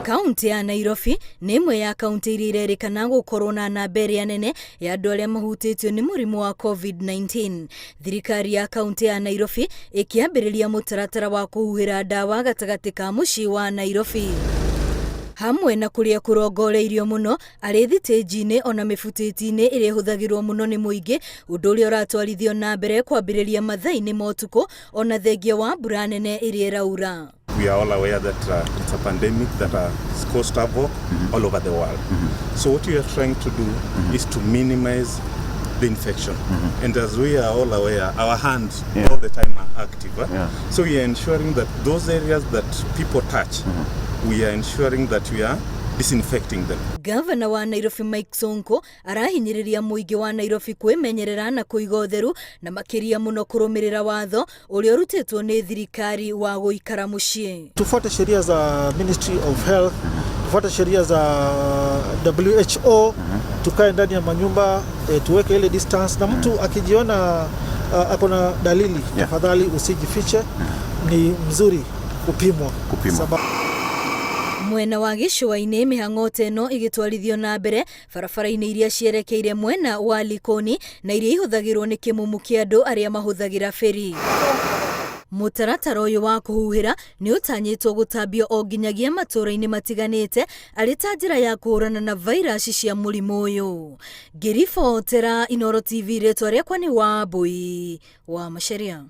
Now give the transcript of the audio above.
Kaunti ya Nairobi nĩ ĩmwe ya kaunti iria irerĩkana gũkorwo na namba ĩrĩa nene ya andũ arĩa mahutĩtio nĩ mũrimũ wa COVID-19. Thirikari ya kaunti ya Nairobi ĩkĩambĩrĩria mũtaratara wa kũhuhĩra ndawa gatagatĩ ka mũciĩ wa Nairobi hamwe na kũrĩa kũrongoreirio mũno arĩ thitĩnji-inĩ ona mĩbutĩti-inĩ ĩrĩa ĩhũthagĩrwo mũno nĩ mũingĩ, ũndũ ũrĩa ũratwarithio na mbere kwambĩrĩria mathaa-inĩ ma ũtukũ ona thengia wa mbura nene ĩrĩa ĩraura. We are all aware that it's a pandemic that has caused havoc all over the world. So what we are trying to do is to minimize the infection. And as we are all aware, our hands all the time are active. Eh? So we are ensuring that those areas that people touch, we are ensuring that we are disinfecting them. Gavana wa Nairobi Mike Sonko arahinyĩrĩria mũingĩ wa Nairobi kwĩmenyerera na kũiga ũtheru na makĩria mũno kũrũmĩrĩra watho ũrĩa ũrutĩtwo nĩ thirikari wa gũikara mũciĩ. Tufuate sheria za Ministry of Health, tufuate sheria za WHO, tukae ndani ya manyumba, tuweke ile distance, na mtu akijiona ako na dalili, tafadhali usijifiche, ni mzuri kupimwa. Kupimwa. Mwena wa gĩcũa-inĩ mĩhang'o ta ĩno ĩgĩtwarithio na mbere barabara-inĩ iria cierekeire mwena wa Likoni na iria ihũthagĩrwo nĩ kĩmumu kĩa andũ arĩa mahũthagĩra beri. Mũtaratara ũyũ wa kũhuhĩra nĩ ũtanyĩtwo gũtambio o nginyagia matũũra-inĩ matiganĩte arĩ ta njĩra ya kũhũrana na vairasi cia mũrimũ ũyũ. Ngĩribotera Inooro TV, rĩtwa rĩakwa nĩ Wambui wa Macharia.